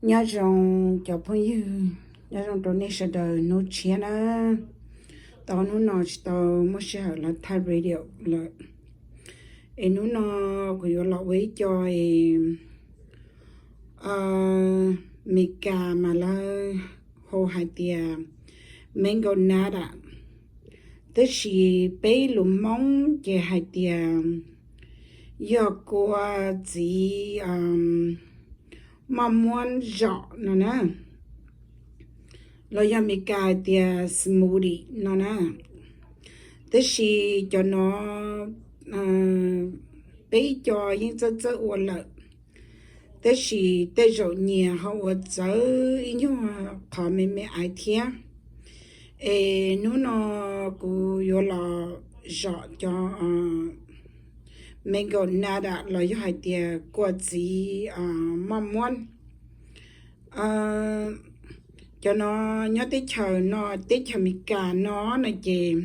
Nyob zoo cov phooj ywg, nyob zoo rau nej sawv daws hnub tshiab na. Tau hnub no tsis tau muaj sij hawm los thaij video lawm. Es hnub no kuv yuav los ua ib co es Meskas mas lawv hu hais tias mango nada, tab sis peb lus Hmoob ces hais tias yog kua txiv moj muab zom no na, los yog Meskas hais tias smoothie no na. Tab sis cov no peb co yeej txawj txawj ua lawm, tab sis tej zaum nyias ho ua txawv ib nyuag qhov me me aiv thiab. Es hnub no kuv yuav los zom cov mango nada los yog hais tias kua txiv moj muab. Cov no nyob teb chaws no, teb chaws Meskas no no ces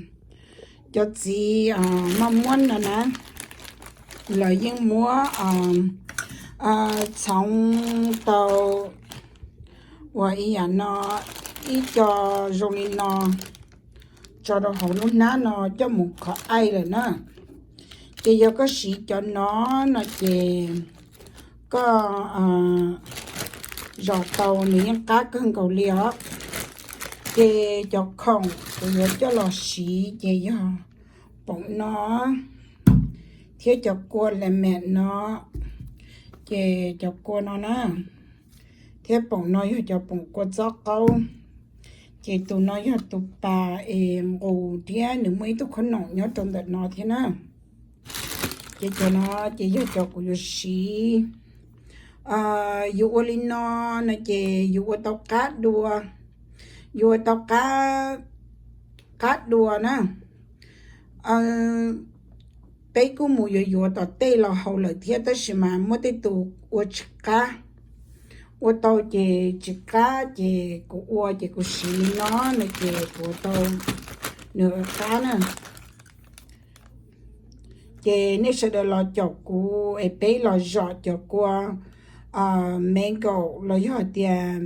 cov txiv moj muab no na, lawv yeej muab txhoov tau ua ib yam no, ib co zoo li no tso rau hauv lub hnab no coj mus qhov aij lawm na. Ces yog koj siv cov no no ces koj zom tau nws yeej qab kawg nkaus li os. Ces cov khoom kuv yuav coj los siv ces yog poom no thiab cov kua lemon no, ces cov kua no na, thiab poom no yog cov poom kua txob qaub. Ces tus no yog tus pas es nqus thiab nws muaj ib tug khob noom nyob rau ntawm no thiab na. Ces cov no ces yog cov kuv yuav siv. Yus ua li no no ces yus ua tau qab dua, yus ua tau qab, qab dua na. Peb kuj mus yuav yuav tom tej los haus lawm thiab, tab sis mas muaj tej tus ua tsis qab, ua tau ces tsis qab, ces kuv ua ces kuv siv li no no ces kuv ua tau nws qab na. Ces nej sawv daws los caum kuv es peb los zom cov kua mango los yog hais tias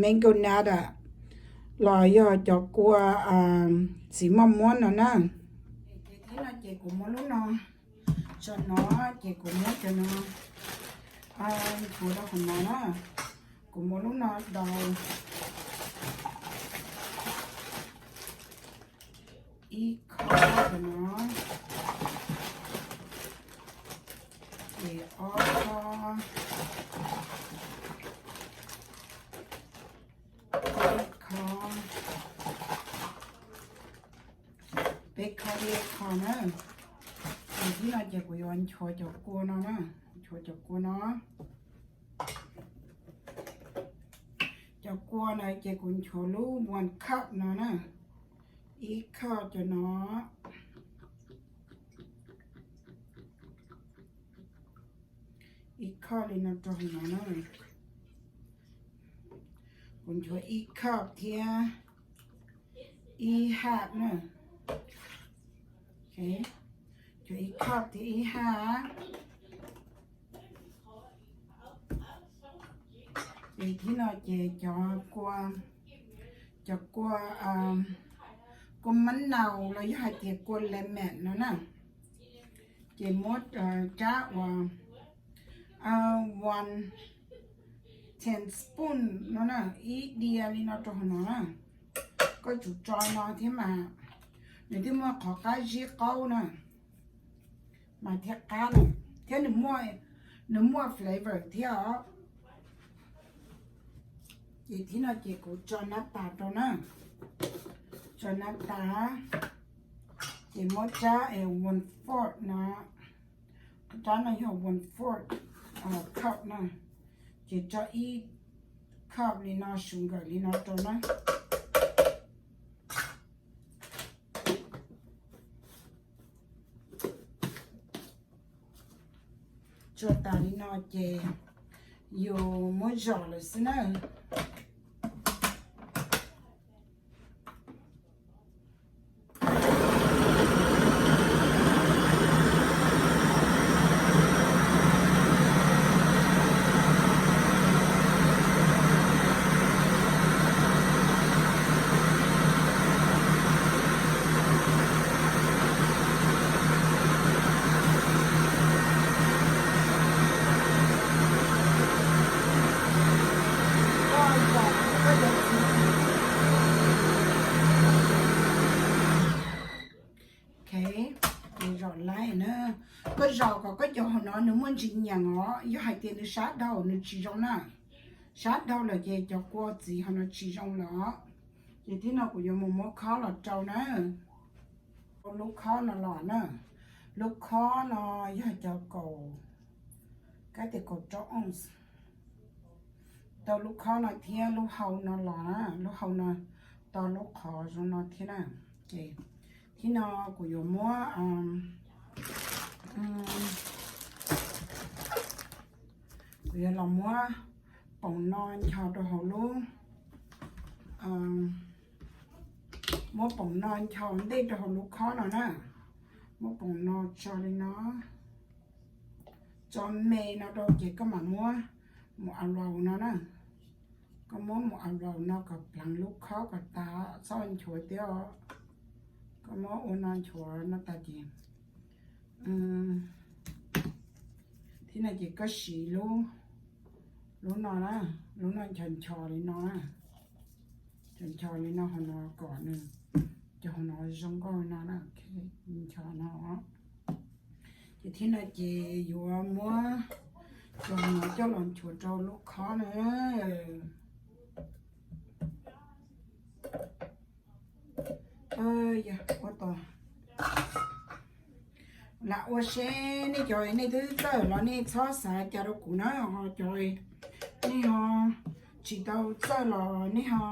mango nada los yog cov kua txiv moj muab no na. Ces kuv muab lub no tso no, ces kuv muab cov no nthuav rau qhov no na. Kuv muab lub no daus ib khob cov no, ces ob khob, ib khob, peb khob, ib khob na. Ces thib no ces kuv yuav nchuav cov kua no na, nchuav cov kua no. Cov kua no ces kuv nchuav lub one cup no na, ib khob cov no, ib khob li no rau hauv no na. Kuv nchuav ib khob thiab ib haj na. Nchuav ib khob thiab ib haj. Ces thib no ces cov kua, cov kua, kua mab naus los yog hais tias kua lemon no na, ces muab rab uas one tablespoon no na, ib diav li no rau hauv no na. Koj tsum tso no thiab mas nws thiaj muaj qhov qab zib qaub na, mas thiaj qab na, thiab nws muaj, nws muaj flavor thiab os. Ces thib no ces kuv tso nab tas rau na, tso nab tas, ces muab rab es one fourth no, rab no yog one fourth cup na, ces tso ib cup li no, sugar li no rau na. Tso tas li no ces yus muab zom lawm xwb na. No nws muaj ntsis nyeem os, yog hais tias nws sab dhau nws tsis zoo na. Sab dhau lawm ces cov kua txiv ho no tsis zoo lawm os. Ces thib no kuv yuav mus muab khob los rau na. Lub khob no los na. Lub khob no yog cov kaum, kab tias kaum rau ounce. Tau lub khob no thiab lub hau no los na, lub hau no tau lub qhov zoo no thiab na. Ces thib no kuv yuav muab, kuv yuav los muab poom no ncho rau hauv lub, muab poom no ncho ntej rau hauv lub khob no na. Muab poom no tso li no, tso me no rau ces koj mam muab mus a raus no na. Koj muab mus a raus no kom pleev lub khob kom tas, txhob nchuav thiab. Koj muab ua no nchuav no tas ces, thib no ces koj siv lub, lub no na, lub no ncho ncho li no na. Ncho ncho li no hauv no kom nws, cov hauv no zoo nkauj no na. Ncho no. Ces thib no ces yuav muab cov no coj los nchuav rau lub khob na. Ua lam ua seb nej cov nej twb txawj los nej txhob xav cas rau kuv na, ho cov nej ho tsis tau txawj los nej ho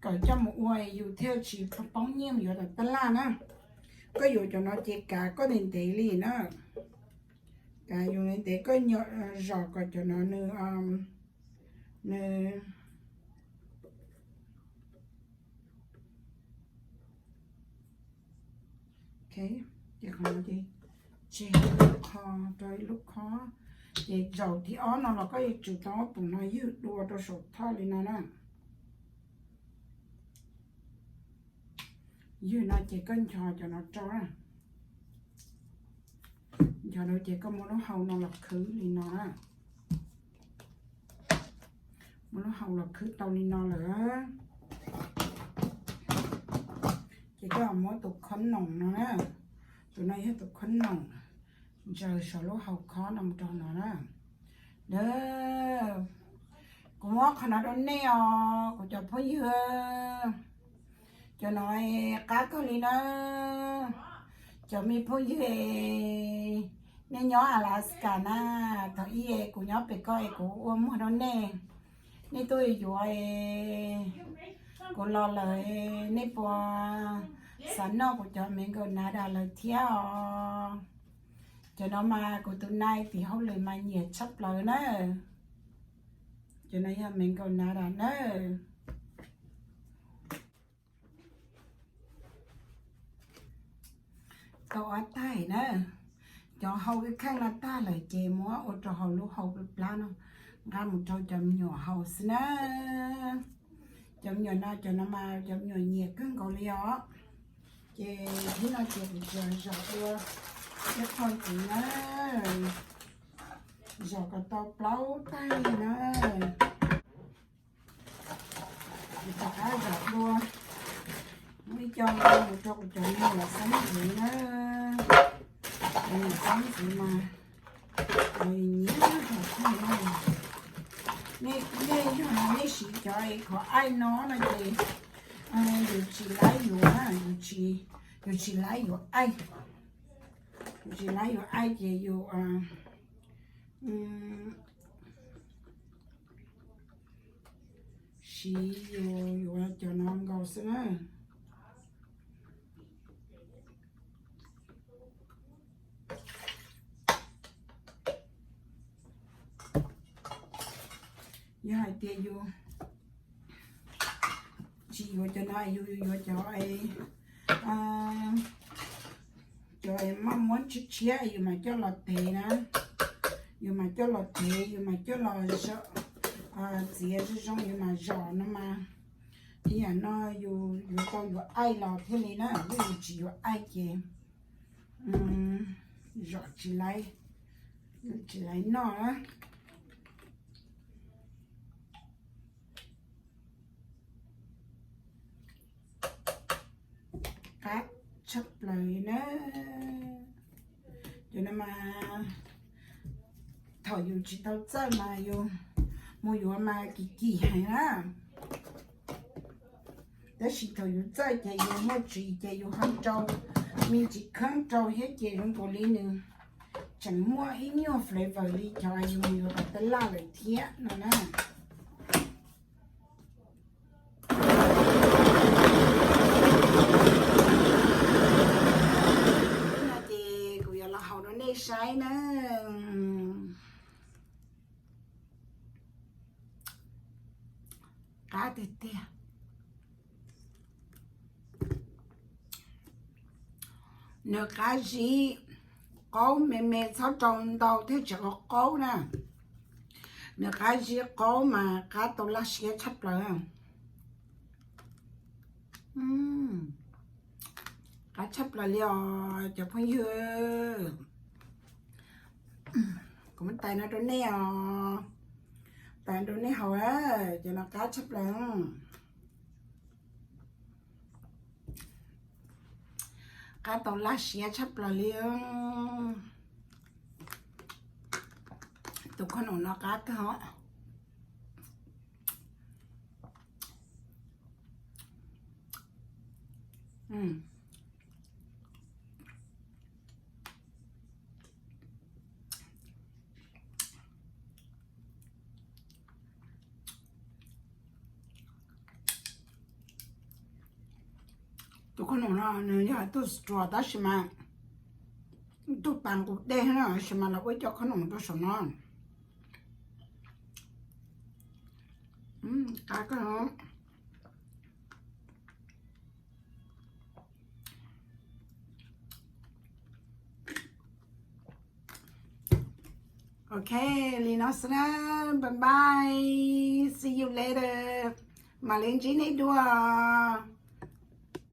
kawm coj mus ua yus thiaj tsis poob nyiaj mus yuav tom tab laj na. Koj yuav cov no ces kav koj ntev ntev li na. Kav yus ntev ntev koj zom kom cov no nws, nws, ces qhov no ces tseg lub khob rau ib lub khob. Ces zaum thib ob no los koj yuav tsum tau ob pum no ywg dua rau saum thoj li no na. Ywg no ces koj ncho cov no rau na. Ncho rau ces koj muab lub hau no los khwb li no na. Muab lub hau los khwb tau li no lawm, ces koj muab tus khob noom no na. Tus no yog tus khob noom, ntsaws saum lub hau khob no mus rau no na. Kuv muab qhov no rau nej os kuv cov phooj ywg. Cov no qab kawg li na. Cov me phooj ywg, nej nyob Alaska na, thaum ub kuv nyob pem ko es kuv ua muag rau nej. Nej tuaj yuav, kuv los lawm, nej puas xav noj kuv cov mango nada lawm thiab os? Cov no mas kuv tus nai tim hauj lwm mas nyiam tshaj plaws na. Cov no yog mango nada na. Tau ob taig na. Cov hau ib kheej no tag lawm ces muab ua rau hauv lub hau plab plab no, nqa mus rau cov me nyuam haus xwb na. Cov me nyuam no, cov no mas cov me nyuam nyiam kawg nkaus li os. Ces thib no ces kuv tsuas zom dua ib qho ntxiv na. Zom kom tau plaub taig na. Kuv rov qab zom dua, muab ib co mus rau kuv cov me nyuam xeeb ntxwv na. Cov me nyuam xeeb ntxwv mas nyiam nyiam hauv kawg na. Nej, nej yog nej siv cov qhov aij no no ces yus tsis laib yuav na, yus tsis laib yuav aij. Yus tsis laib yuav aij ces yus siv yus yuav cov no nkaus xwb na. Yog hais tias yus tsis yuav cov no, yus yuav cov, cov maj muab tshiab tshiab yus mam coj los tev na. Yus mam coj los tev, yus mam coj los txiav zoo zoo yus mam zom no mas, ib yam no yus yuav tau yuav aij los thiaj li na. Yog yus tsis yuav aij ces zom tsis laib, tsis laib noj na. Qab tshaj plaws na. Cov no mas thaum yus tsis tau txawj mas yus mus yuav mas kim kim heev na. Tab sis thaum yus txawj ces yus muaj tsis ces yus ho rau me ntsis kheeb rau thiab ces zoo nkaus li nws tseem muaj ib nyuag flavor li cov yus mus yuav tom tej laj lawm thiab no na. Ces kuv yuav los haus rau nej saib na. Qab tiag tiag. Nws qab zib, qaub me me, txhob rau ntau thiab tsis qaub qaub na. Nws qab zib qaub mas qab tau laj siab tshaj plaws. Qab tshaj plaws li os cov phooj ywg. Kuv muab tais no rau nej os, tais rau nej haus, cov no qab tshaj plaws. Qab tau laj siab tshaj plaws li. Tus khob noom no qab kawg os. Tus khob noom no nws yog ib tug straw tab sis mas ib tug pas nqus dej na, tab sis mas lawv ua ib co khob noom rau saum no. Qab kawg. Ok, li no xwb na. Bye bye, see you later. Mam li ntsib nej dua.